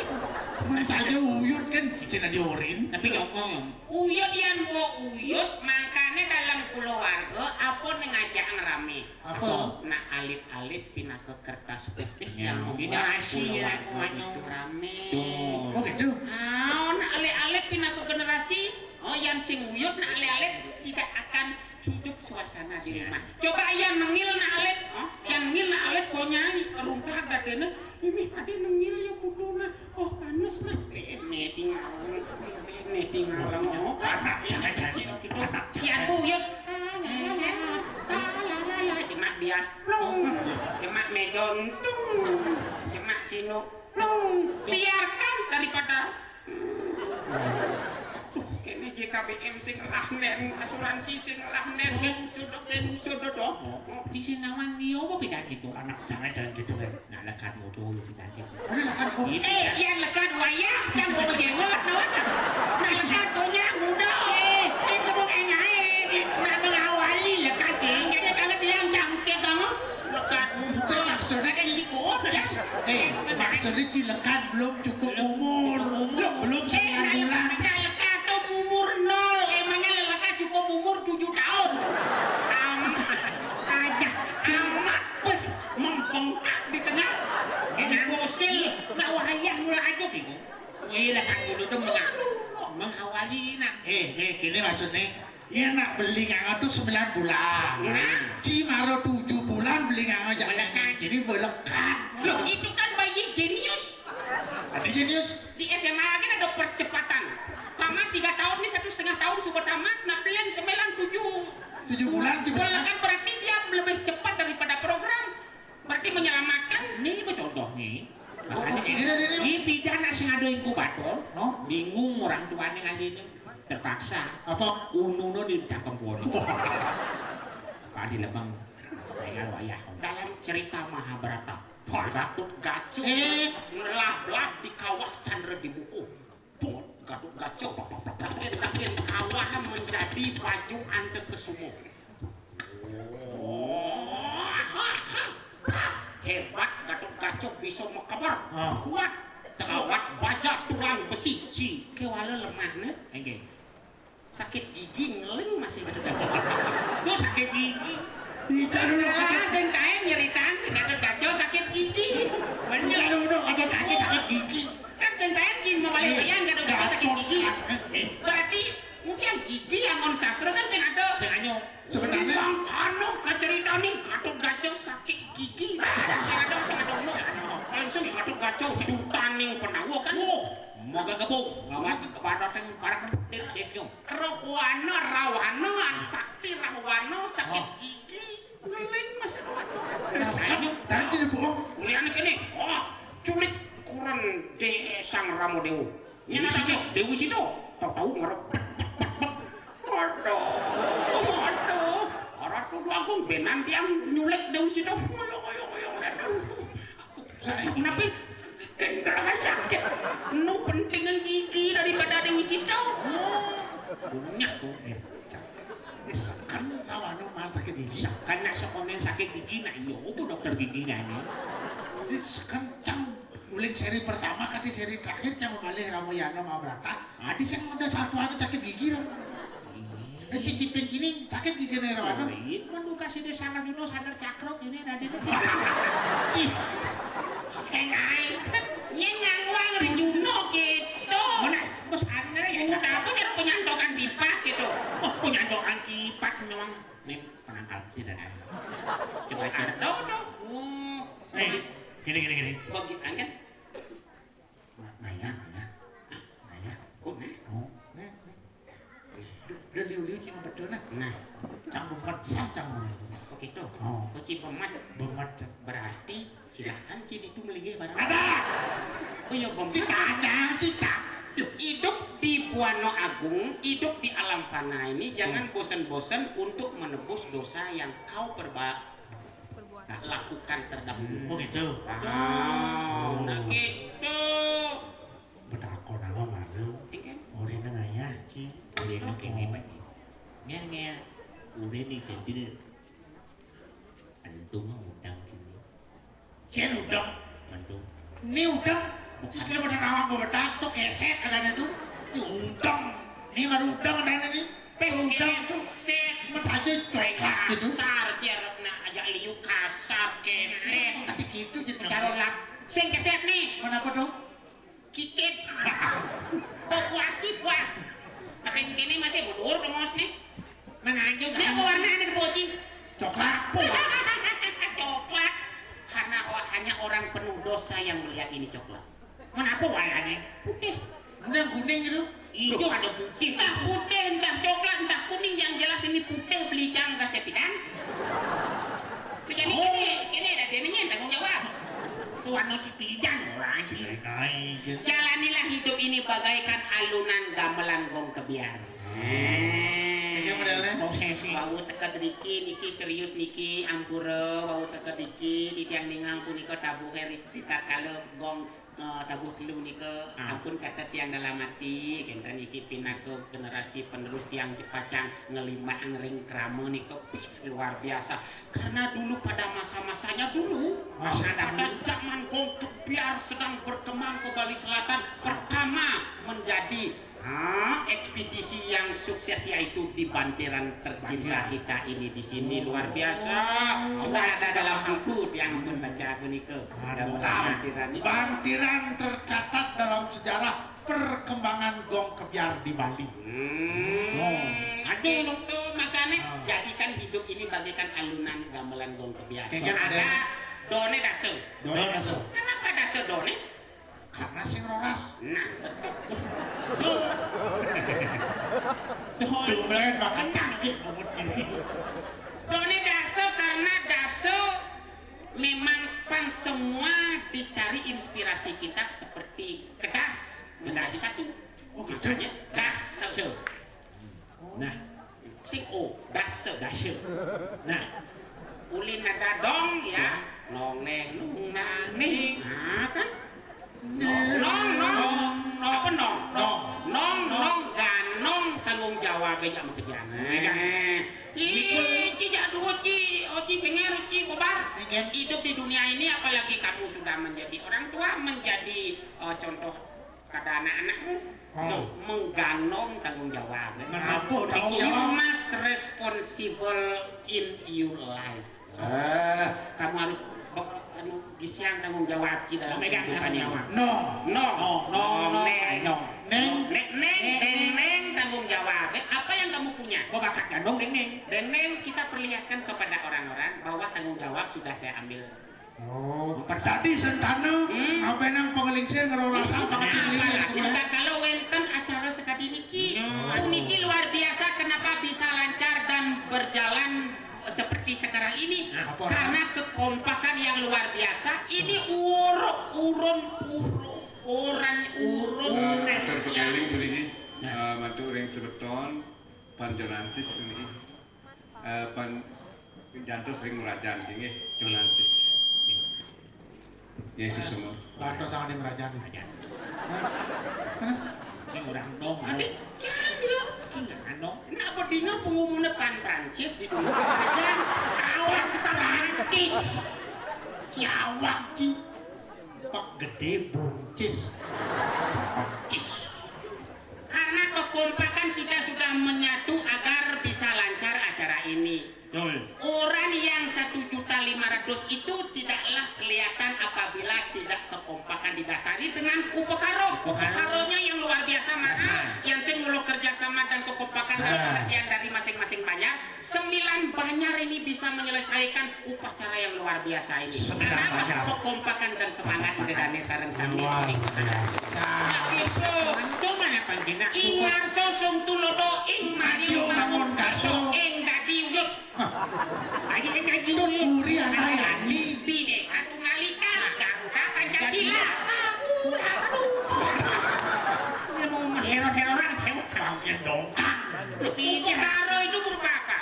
Man saja uyut kan, cicing ada orin. Tapi nyokong. Uyut yan, woh, uyut, makanya dalam keluarga, apa nih ngajak rame? Apa? Nak alit-alit pinaka kertas putih Ya, yang ini membuat rahasia, keluarga anu. Itu rame. Tuh. Oh, gitu? Ah, nak alit-alit pinaka generasi. Oh, yang sing uyut, nak alit-alit tidak akan hidup suasana di Ya. rumah. Coba yang nengil nak alit, oh, yang nengil nak alit konyani runtak dadene. Ini ada nengil ya kudu nah. Oh, panas nah. Ini tinggal. Ini tinggal. Oh, kan. Anak jangan jadi gitu. Anak jangan. Ya, Bu, ya. Cuma bias. Plung. Cuma mejontung. Cuma sinu. Plung. Biarkan daripada Duh, kene J K B M sing ngelah nen, asuransi sing ngelah nen, nen usut, nen usut, doh. Di sinawan dia apa beda gitu? Anak jangan, jangan gitu, kan. Nah, lekat muda lu beda gitu. Ada lekat muda. Eh, iya lekat wayah, yang mau jenggot, no? Nah, lekat punya muda. Eh, itu mau engai, nak mengawali lekat, eh. Jadi kalau bilang jangkit, kamu lekat muda. Saya maksudnya Ada ikut, ya. Eh, maksudnya ki lekat belum cukup umur. Belum, belum Eh, sembilan nah, yang bulan. Penting lekat tuh umur nol. Emangnya lekat cukup umur tujuh tahun? Amat. Ada. Amat. Wih, membengkak di tengah. Ini fosil. Nak wayah mula aja gitu. Wih, lekat dulu tuh menga-, Aduh, no. Mengawali nak. Eh, eh, gini maksudnya. Iya, nak beli nganga tuh sembilan bulan. Nah. Ci maro tujuh bulan beli nganga jak Melekat. Jadi melekat. Loh, itu kan bayi jenius. Ada jenius? Di S M A kan ada percepatan. Tamat tiga tahun nih, satu setengah tahun sudah tamat, nah, belen sembilan tujuh. Tujuh bulan, tujuh bulan. Kan berarti dia lebih cepat daripada program. Berarti menyelamatkan. Nih, betul dong, nih. Oh, makanya ini dari ini. Ini pindah nak sing ada inkubator. Oh? Bingung orang tuanya ngalih ini. Terpaksa. Apa? Ununo di cangkem kono. Padi lebang. Tinggal wayah. Dalam cerita Mahabharata, Gatot Kaca Eh. Ngelab-lab di kawah Candra di buku. Pun Gatot Kaca, makin, makin kawah menjadi baju ante kesumo. Hebat Gatot Gaco bisa makeber, ah, kuat, tegawat baja tulang besi. Si. Kéwala lemahné. Nggih. Sakit gigi ngeling masih Gatot Kaca. Duh, sakit gigi. Iya, dulu. Lah, sing kain nyeritaan si Gatot Kaca sakit gigi. Bener. Iya, dulu, Gatot Kaca sakit gigi. Kan sing kain jin mau balik. Iya. Bayan Gatot Kaca sakit gigi. Gatot Kaca. Berarti kemudian gigi yang on sastra kan sing ada. Sing ada. Sebenarnya mangkana kaceritané Gatot Kaca sakit gigi. Sing ada, sing ada ono. Langsung Gatot Kaca dutaning Pandawa kan. Wah, maga kebo, maga kebadating karang. Rohwana, Rawana, sakti Rawana, sakit gigi, ngeling Mas Rawana. Nah, sekarang dan sini bohong. Kuliahnya gini, wah, culik kuren Dé Sang Rama Déwa. Nyana tanya, Déwi Sita, tau-tau ngerep. Aduh, aduh. Ora tuduh aku benan tiang nyulik Déwi Sita. Ngoyo, ngoyo, ngoyo. Kenapa? Kendala sakit. Nu pentingan gigi daripada Déwi Sita. Punya tuh. Wis seken Rawana malah sakit gigi. Seken nak sekonen sakit gigi, nak iya apa dokter gigi kan? Wis seken cang mulai seri pertama kati seri terakhir cang malih Ramayana Mahabharata. Adi sing ada satuan sakit gigi lho. Eh, cicipin gini sakit gigi nih Rawana. Iya, kan lu kasih dia sangat dulu sangat cakrok ini tadi. Ih, kayak naik. Kan nyeng nyang wang rejuno gitu. Mana? Bos aneh ya. Udah aku nyari penyantokan tipak gitu. Oh, penyantokan tipak memang. Nih, penangkal sih dan coba cari. Ada tuh. Oh. Eh, gini, gini, gini. Bagi angkat. Nah, nah ya, nah ya. Nah ya. Oh, nah. Oh, nah, nah. Duh, duh, liu-liu cina betul nah. Nah. Cang bemat sam cang. Oh, gitu. Oh. Kuci bemat. Bemat. Berarti silahkan cina itu melinggih barang. Ada. Oh iya, bemat. Cicang, cicang. Hidup di Buana Agung, hidup di alam fana ini, jangan bosan-bosan untuk menebus dosa yang kau perba-, lakukan terdahulu. Oh, gitu. Ah, nah, gitu. Betakon apa malu? Engken. Urine ngayah, Ci. Urine kene, Pak. Ngene, ngene. Urine jendil. Entung udang kene. Yen udang. Mentung. Ini udang. Bukan. Iki udah nama gue bedak tuh keset adanya tuh. Ini udang. Ini baru udang adanya nih. Peh udang tuh. Keset. Mas aja coklat gitu. Kasar, cerepna aja liu kasar, keset. Kata gitu jadi. Karo lap. Sing keset nih. Mana apa tuh? Kikit. Oh, puas sih, puas. Tapi kene masih mundur, Bos, nih. Mana aja. Ini apa warnanya, Boci? Coklat. Coklat. Karena, oh, hanya orang penuh dosa yang melihat ini coklat. Mana apa warnanya? Putih. Ada yang kuning gitu. Hijau ada putih. Entah putih, entah coklat, entah kuning, yang jelas ini putih belicang kasih pidang. Jadi kene, kene ada dene tanggung jawab. Tuan no cipidang orang sih. Jalanilah hidup ini bagaikan alunan gamelan gong kebyar. Ini modelnya. Wau teka driki niki serius niki ampura, wau teka driki titiang ningang punika tabuh heris tatkala gong eh, tabuh telu nika. Ah. Ampun catet tiang dalam ati, kenten iki pinaka generasi penerus tiang Jepacang ngelimbakang ring krama nika. Pih, luar biasa. Karena dulu pada masa-masanya dulu, masa pada dulu, zaman Gong Kebyar sedang berkembang ke Bali Selatan, pertama menjadi, ah, ekspedisi yang sukses yaitu di Bantiran tercinta kita ini di sini. Luar biasa. Sudah ada dalam buku tiang pun baca punika. Bantiran. Bantiran tercatat dalam sejarah perkembangan gong kebyar di Bali. Hmm. Oh. Aduh, itu makanya jadikan hidup ini bagaikan alunan gamelan gong kebyar. Ada done dasa. Done dasa. Kenapa dasa done? Karena sing roras. Nah, betul. Tulen makan cangkik bobot gini. Done dasa karena dasa memang pan semua dicari inspirasi kita seperti kedas, kedas satu. Oh, gitu. Makanya dasa. Nah, sing o, dasa. Dasa. Nah, ulin ada dong ya. Ya. Nong neng nung nang ning. Nah, kan? Nong, nong, nong. Apa nong? Nong. Nong, nong, ganong tanggung jawab aja sama kerjaan. Nah, kan? Ih, ci jak dua ci, oci senger ci kobar. Hidup di dunia ini, apalagi kamu sudah menjadi orang tua, menjadi eh, contoh kepada anak-anakmu, Oh. mengganong tanggung jawab. Menampung tanggung You jawab. must responsible in your life. Eh, Kamu harus be- anu, gisian tanggung jawab di dalam Memegang kehidupan tanggung ini. jawab. No. No, No, no, neng. no. Neng. Neng, neng, deng, neng, tanggung jawab. Apa yang kamu punya? Gua bakat gandong deng neng. Deng neng, kita perlihatkan kepada orang-orang bahwa tanggung jawab sudah saya ambil. Oh, tadi sentana Hmm. apa nang pangelingsir ngerorasang Nah, pangelingsir. apalagi kalau wenten acara sekadi niki. Hmm. Puniki luar biasa, kenapa bisa lancar dan berjalan seperti sekarang ini? Apa? Karena kekompakan yang luar biasa. Ini ur urun ur orang urun Eh, atur pekeling puniki, eh, mantuk ring semeton pan Jonansis niki. Eh, pan jantos ring Murajan nggih, Jonansis. Nggih, sesama. Lantos sangat di Merajan. Sing orang dong. Adik, jangan dia. Ingat dong. Nak bedinga pengumuman pan Prancis di dunia kerajaan. Awak Prancis. Kiawak ki. Pak gede buncis. Karena kekompakan kita sudah menyatu agar bisa lancar acara ini. Betul. Orang yang satu juta lima ratus itu tidaklah kelihatan apabila tidak kekompakan didasari dengan upekara. Upekaronya yang luar biasa mahal, yang sing mulo kerjasama dan kekompakan dan Benar. perhatian dari masing-masing banjar. Sembilan banjar ini bisa menyelesaikan upacara yang luar biasa ini. Sembilan Karena banjar. Kekompakan dan semangat Ida Dane sareng sami. Luar biasa. Nah, iso. Cuma apa kena? Ing ngarso sung tulodo, ing mari Ayo bangun bangun karso. Ing dadi uyut. Aja kan ngaji Itu dulu. puri anak yani. Bineka Tunggal Ika, Garuda Pancasila. Aku laku. Ini mau heran-heran, heran terakhir dongkang. Upekara itu berupa apa?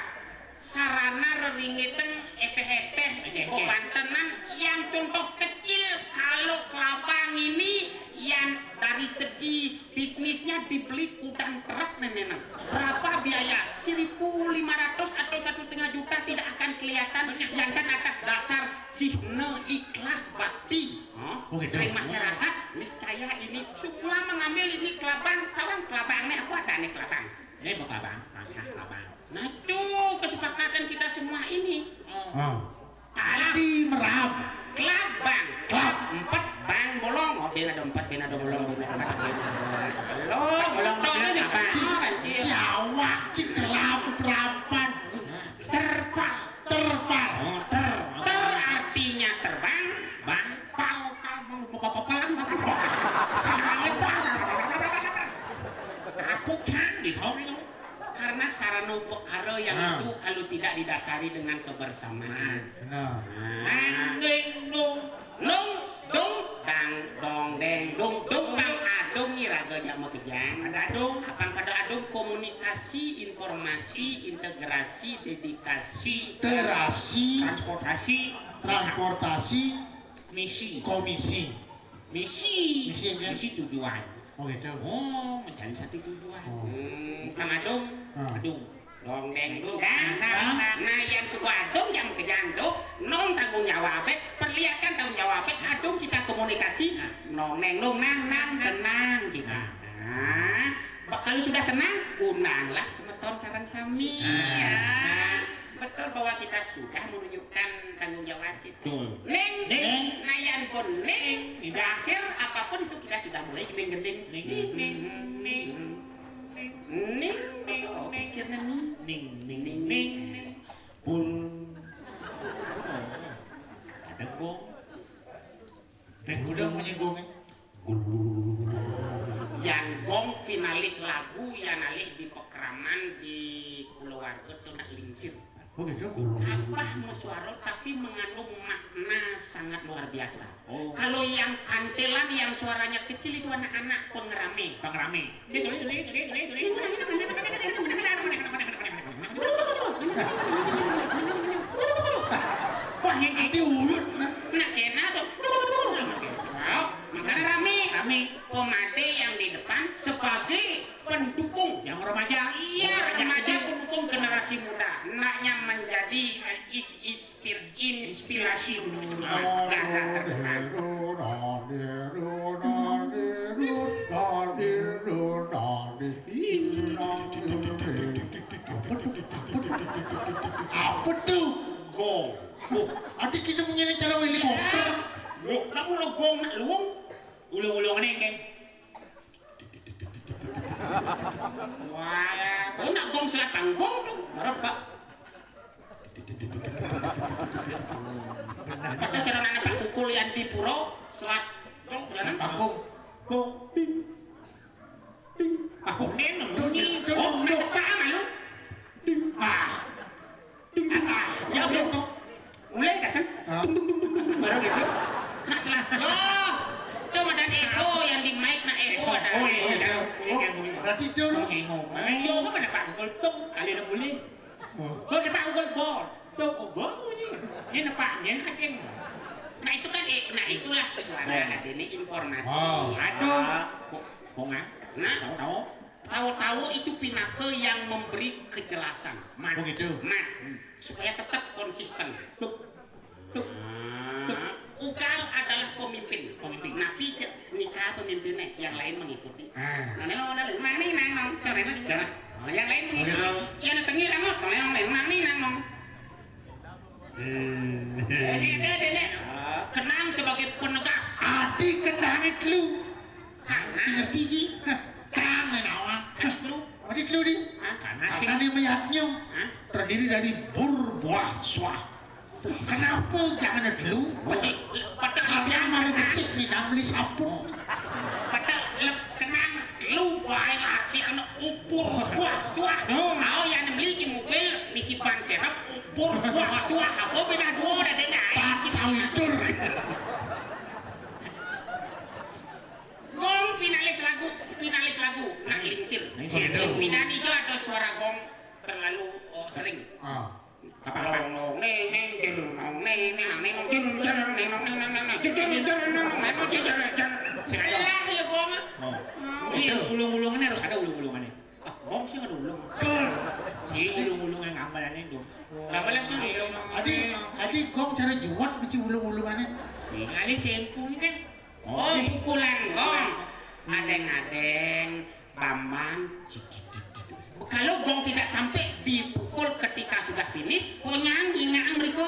Sarana reringeten eteh-eteh Eteh-eteh. Kebantenan yang contoh kecil. Kalau kelabang ini yang dari segi bisnisnya dibeli kudang truk neneknya. Berapa biaya? Seribu lima ratus atau satu setengah juta tidak akan kelihatan. Yang kan atas dasar cihne ikhlas bakti. Hah? Oh, gitu. Dari masyarakat, niscaya ini semua mengambil ini kelabang, kelabang, kelabangnya apa ada nih kelabang? Ini apa kelabang? Masa kelabang. Nah itu kesepakatan kita semua ini. Oh. Ah. Alah, Di merap. kelabang. Kelab. Empat bang bolong. Oh, bena ada empat, bena ada bolong, bena ada empat, bena ada bolong. Bolong, Bolong, bolong aja kelabang. bang. Oh, anjir. Kiawak ki kelap kelapan. Terpal. Terpal. Oh, ter. Ter artinya terbang. Bang, pal, pal, pal, pal, pal, pal, pal. Sama pal. Aku kan di sana. Karena sarana upekara yang Ah. itu kalau tidak didasari dengan kebersamaan. Benar. Nah, Nang ding dong. nung dung dang dong deng dung dung, pang adung iraga jak makejang. Ada dong. Apang pada adung komunikasi, informasi, integrasi, dedikasi, Terasi. Transportasi. Transportasi. Misi. Komisi. Misi. Misi yang kan? Misi tujuan. Oh gitu. Oh, mencari satu tujuan. Oh. Hmm, pang adung. Ah. Aduh. Dong deng dung dang. Nah, nah, yang suka adung jak makejang dung, nong tanggung jawab, perlihatkan tanggung jawab, adung kita komunikasi, nong neng dung nang nang tenang kita. Nah, ba- kalau sudah tenang, undanglah semeton sareng sami. Ya. Betul bahwa kita sudah menunjukkan tanggung jawab kita. Betul. Ning, Ning. Nah, yang pun ning, Ning. Terakhir apapun itu kita sudah mulai gending-gending. Ning, ning, ning, ning. Ning, oh, pikirnya ning. Ning, ning, ning, ning. Pul. Ada gong. Dan udah menyinggungnya. Yang gong finalis lagu yang alih di pekraman di kulawarga tu nak lingsir. Oh gitu. Kapah mesuara tapi mengandung makna sangat luar biasa. Oh. Kalau yang kantelan yang suaranya kecil itu anak-anak pengerame. Pengerame. Ini tulis, tulis, tulis, tulis, tulis. Wah, yang itu ulut. Nak kena tu. Tahu, makanya rame. Ini pemadé yang di depan sebagai pendukung. Yang remaja. Iya, remaja pendukung generasi muda. Hendaknya menjadi, eh, is-, inspir-, inspirasi untuk semua garda terdepan. Apa tuh? Apa tuh? Gong. Loh, ati kita punya cara helikopter. Loh, nak mula gong nak luwung? Ulung-ulung ni kan. Wah, ya. Oh, nak gong selat tanggung tu. Marah, Pak. Kata cara nana tak pukul yang di pura, selat. Tuh, jangan. Tanggung. Tuh, ting. Ting. Aku ni nemu ni. Tuh, tuh, tuh, oh, tuh. Nak apa malu? Ting. Ah. Ting, ting. Ah, ya, udah. Mulai dah, San. Ah. Tung, tung, tung, tung, tung. Baru gitu. Nak selat. Loh. Tu macam echo yang di mic nak echo dah. Oh, iya, iya. Oh, berarti tu lu. Echo. Echo apa nak pukul tung? Kali dah boleh. Oh. Kau dapat pukul bol. Tung, oh, bol bunyi. Dia nampak, dia nak kena. Nah, itu kan, eh, nah, itulah suara nanti ni informasi. Oh. Aduh. Ah. Kok, kok ngah? Nah. Tahu-tahu? Tahu-tahu itu pinaka yang memberi kejelasan. Mat. Begitu. Mat. Hmm. Supaya tetap konsisten. Tuk. Tuk. Nah, Ugal adalah pemimpin. Pemimpin. Napi je nikah pemimpinnya, yang lain mengikuti. Ah. Nah, ni lawan lain. Nang ni nang nong, cara ni cara. Oh, yang lain mengikuti. Oke, dong. Yang tengil nang nong, nang ni nang nong. Hmm. Eh, dia, dia, dia. Kenang sebagai penegas. Ati kenang itu. Karena siji. Kang ni nawa. Ati telu. Ati telu di. Ah, karena sing. Karena ni mayatnya. Hah? Terdiri dari bur, buah, suah. Kenapa jangan ada telu? Betul. Kalian mari besik ni nak beli sabun. Betul. Lep senang. Lu baik arti kena ubur buah suah. Hmm. Au yang beli di mobil misi ban serep ubur buah suah. Apa beda dua dah denda. Pak Sawitur. Gong finalis lagu, finalis lagu, nak lingsir. Lingsir. Yang pinani jo ada suara gong terlalu, oh, sering. Ah. Apa, apa? Nong, nong, neng, neng, jer, nong, neng, neng, nang, neng, nong, jer, neng, nong, neng, nang, neng, jer, jer, jer, nong, neng, nong, jer, jer, jer. Sing ada. Alah, ya, gong. Oh. Oh, iya, itu. Ulung-ulungannya harus ada ulung-ulungannya. Ah, gong sih ada ulung. Betul. Iya, ulung-ulungan gambarannya itu. Gambaran sih ulung. Adi, adi gong cara jual beci ulung-ulungannya. Ini kali cempung kan. Oh, pukulan gong. Adeng-adeng, bamban. Kalau gong tidak sampai dipukul ketika sudah finish, konyang, ingaan mereka.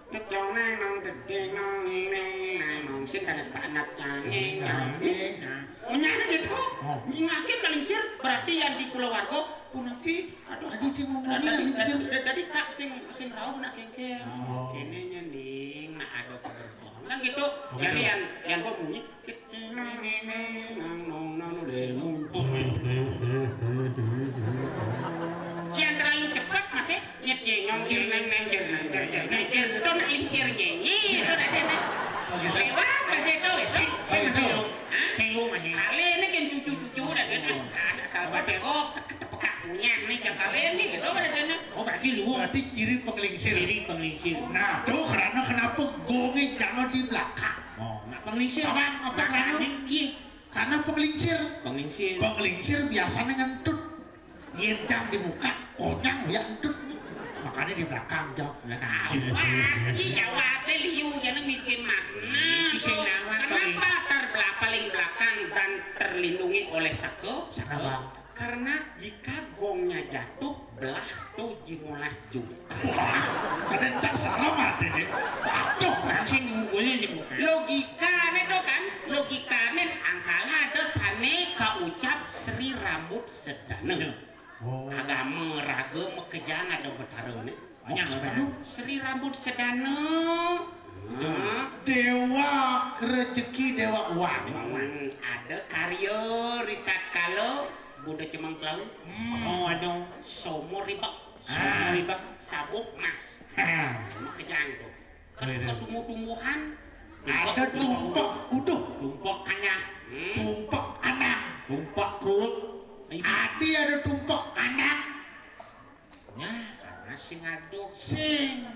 Ngecong nang nong tedeng nong neng nang nong sin tanah panak cangeng nong neng nang. Konyang gitu. Oh. Ingakin paling sir, berarti yang di keluarga, punapi, aduh. Tadi cing ngomongin dari, dari, dari tak sing, sing rauh nak kengkeng. Oh. Kene nyending, nak ada kabar bohong. Kan gitu. Oke. Jadi yang, yang gua bunyi, yang terlalu cepat masih nyet jengong jerneng neng jerneng jer jerneng jer. Itu nak lingsir nyenyi, itu nak dene. Lewat masih itu, itu. Sing, sing, hah? Sing lu masih. Kali ini kan cucu-cucu dah dene. Ah, asal baca kok, tepekak punya nih, jam kali ini gitu dah dene. Oh, berarti lu. Berarti kiri penglingsir. Kiri penglingsir. Nah, tuh karena kenapa gongnya jangan di belakang. Oh, nak penglingsir. Apa? Apa karena? Iya. Karena penglingsir. Penglingsir. Penglingsir biasanya ngentut. Yentang di muka, konyang ya ngentut. Makanya di belakang, jawab belakang. Awak, ki jawabnya liu, jangan miskin makna. Miskin tuh. Kenapa tar bela-, paling belakang dan terlindungi oleh saka? Kenapa? Karena jika gongnya jatuh, belah tuh lima belas juta. Wah, ada tak salah mati nih. Waduh, langsung ngumpulin di muka. Logikanya tuh kan, logikanya angkala ada sane kaucap Sri Rambut Sedana. Oh. Agama, raga, makejang ada betara nih. Banyak. Siapa tuh? Sri Rambut Sedana. Nah. Dewa rezeki, dewa uang. Hmm, ada karya ritatkala Buddha Cemeng Kelau. Hmm. Oh, ada. Somo ribak. Ah. Somo ribak. Sabuh emas. Ha. Makejang tuh. Ke-, iya, iya. Ketumbuh-tumbuhan. Ada tumpek uduh. Tumpek kanyah. Hmm. Tumpek anang. Tumpek kerut. Adi ada tumpek anang. Ya, karena sing aduh. Sing.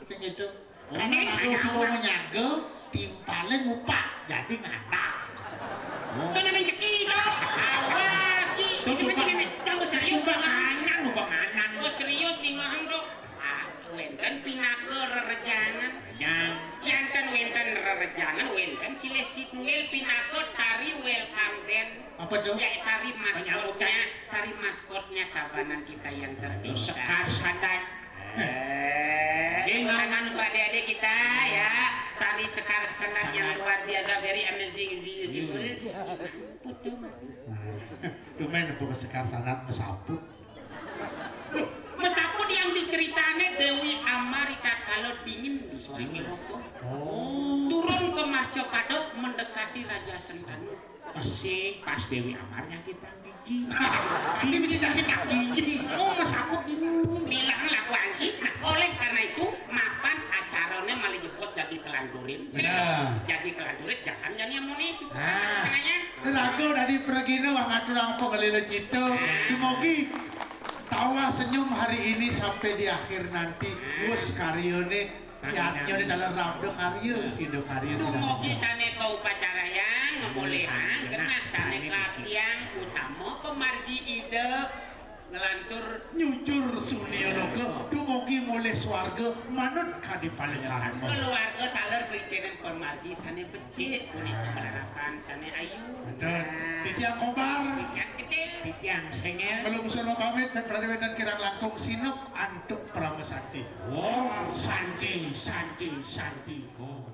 Sing itu. Oh, karena aduh suruh menyaga, timpalnya ngupak, jadi nganak. Kena main cekidot. Awak, Ki. Ini mah jangan, jangan serius, Bang. Bang Anang, Bang Anang. Oh, serius nih, Bang, Bro. Ah, wénten pinaka rerejangan. Yang Yanten wénten rerejangan, wénten silih singgil pinaka tari welcome dance. Apa tuh? Ya, tari maskotnya, Penyambutan. Tari maskotnya Tabanan kita yang tercinta. Sekar Sandat. Eh, Ini tepuk tangan untuk adik-adik kita ya, tari Sekar Sandat yang Sangat. Luar biasa, very amazing, beautiful. Iya. Putu mah. Nah, tumben bukan Sekar Sandat, mesaput. Mesaput yang diceritane Dewi Amar rikala dingin di Swarga Dingin. Loka. Oh. Turun ke Marcapada mendekati Raja Sentanu. Pas sih, pas Dewi Amar nyakitang gigi. Ini bisa nyakitang gigi. Oh, mesaput ini. Bilang laku anggi. Nah, oleh karena itu, mapan acarane malih jebos jagi kelanturin. Benar. Jagi kelanturin, jangan jani amone cukup. Nah. Makanya, Raga dadi pregina wah ngaturang apa ngelila cita. Dumugi tawa senyum hari ini sampai di akhir nanti. Wis karyane yatnyane dalam rabda karya, sida karya. Dumugi sane kaupacarayang, ngemulihan, Nah, genah sane sane katiang utama pemargi Ida ngelantur Nyujur sunia loka, dumugi mulih swarga, manut kadi palekan. Keluarga taler kericenan pemargi sane becik, punika pelarapan sane ayu. Betul. Titiang Kobar, Titiang Cetil. Titiang Sengel. Melungsur pamit, dan pradewétan kirang langkung sinep antuk Parama Santi. Om Santi, Santi, Santi, Om.